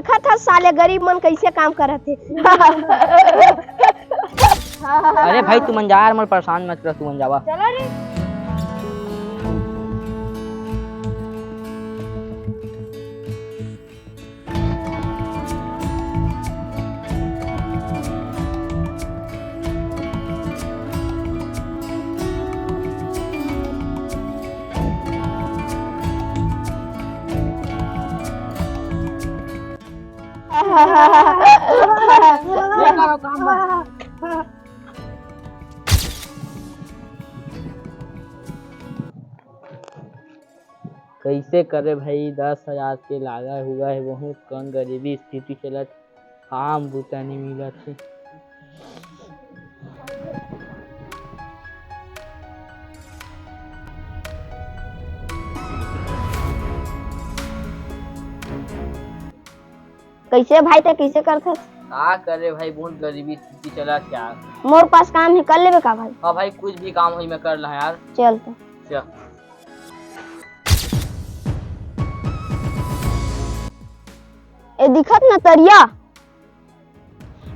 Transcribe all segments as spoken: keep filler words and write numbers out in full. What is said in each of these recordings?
देखत हस साले गरीब मन कइसे काम करत हे। अरे भाई, तुमन जा यार, मोर परेशान मत कर, तुमन जावा। चलो रे। कइसे करे भाई, दस हजार के लागा हुआ हे, बहुत कन गरीबी स्थिति चलत, काम बूता नइ मिलत हे। कइसे भाई, तैं कइसे करथस? का करे भाई, बहुत गरीबी स्थिति चलत हे यार। मोर पास काम हे, कर लेबे का भाई? हाँ भाई, कुछ भी काम होही, मैं कर लहा यार। चल तो। चल। ए दिखत न तरिया,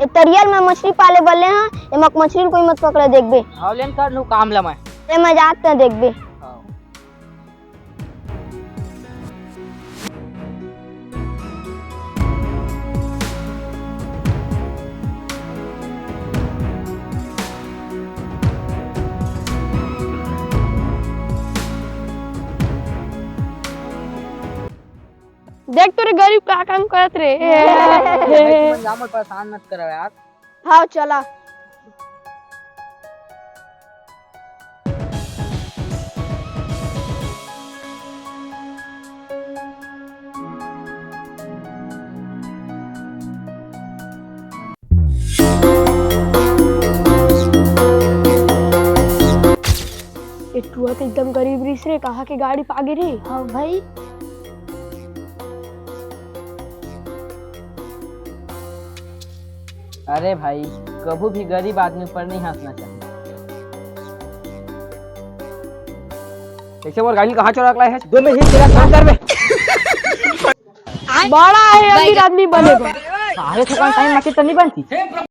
ए तरिया ल मैं मछली पाले बर ले हंव, एमा मछली ल कोई मत पकड़े, देखबे। हाँ, ले न कर नू काम ल मैं। ए मैं जात तैं देखबे। हाँ। देख तो रे गरीब का काम करत रे। भाई, तुमन जा, मोर परेशान मत करव यार। हाँ, चला। ए टुआ तो एकदम गरीब रिहिस रे, कहाँ के गाड़ी पागे रे। हाँ भाई। अरे भाई, कभू भी गरीब आदमी ऊपर नहीं हंसना चाहिए। कइसे मोर गाड़ी कहाँ चोरा के लाए हे? दो में ही तेरा काम कर बे। बड़ा हे, अमीर आदमी बने बर। सारे थकान टाइम में तो नहीं बनती।